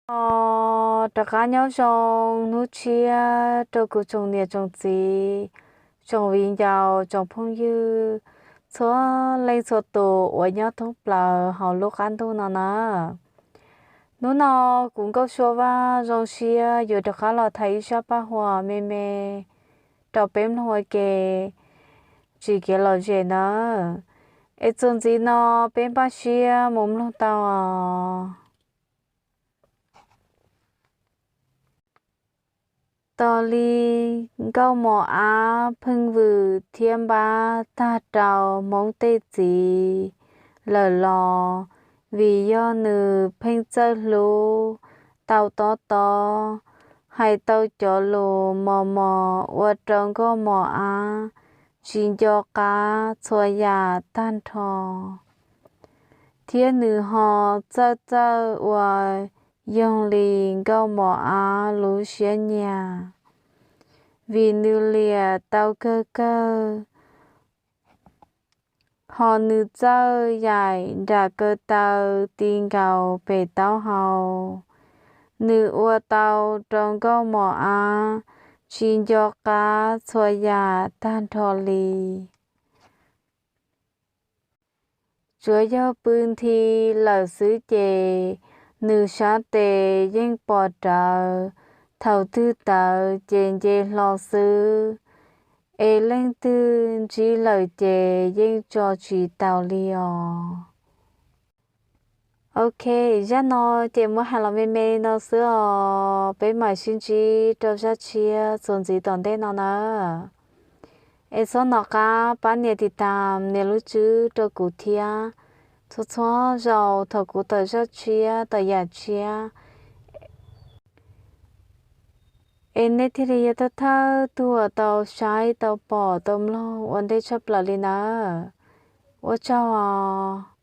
Os, rov qab nyob zoo hnub tshiab rau kuv tsoom niam tsoom txiv, tsoom viv ncaus, tsoom phooj ywg, txhua leej txhua tus uas nyob thoob plaws hauv lub qab ntuj no na. Hnub no kuv Nkauj Sua Vaj zoo siab yuav rov qab los thaij ib zaj paj huam me me rau peb mloog ua ke tsis kev lom zem nawb. Es txuas ntxiv no peb npaj siab mus mloog tau os. Tos li Nkauj Mos Ab pheej vwm thiab npab tag rau Hmoob tej txiv lawm los, vim yog nws pheej txawj hlub, tau tob tob, hais tau cov lus mos mos ua rau Nkauj Mos Ab tsis nco qab txhua yam tag nrho. Thiab nws ho txawj txawj ua yoog li Nkauj Mos Ab lub siab nyiam, vim nws liam tau kawg kawg, ho nws txawj yaim nram kaw taw ti nkaus pem taub hau. Nws ua tau rau Nkauj Mos Ab tsis nco qab txhua yam tag nrho li. Tsuav yog pw nthi lawm xwb ces nws sab tes yeej pom rawv, thaum twg tawv ces nce hlo xwb, es leej twg ntsib lawm ces yeej tso tsis taus li os. Ok, zaj no ces muab hais los me me li no xwb os, peb mam sib ntsib rau zaj tshiab txuas ntxiv tom ntej no na. Es txhob nco qab pab nias tiv tas nias lub tswb rau kuv thiab. Txhua txhua zaus thaum kuv tawm zaj tshiab tawm yam tshiab, es nej thiaj li yog thawj thawj tug uas tau saib tau pom tau mloog ua ntej tshaj plaws li nawb. Ua tsaug os.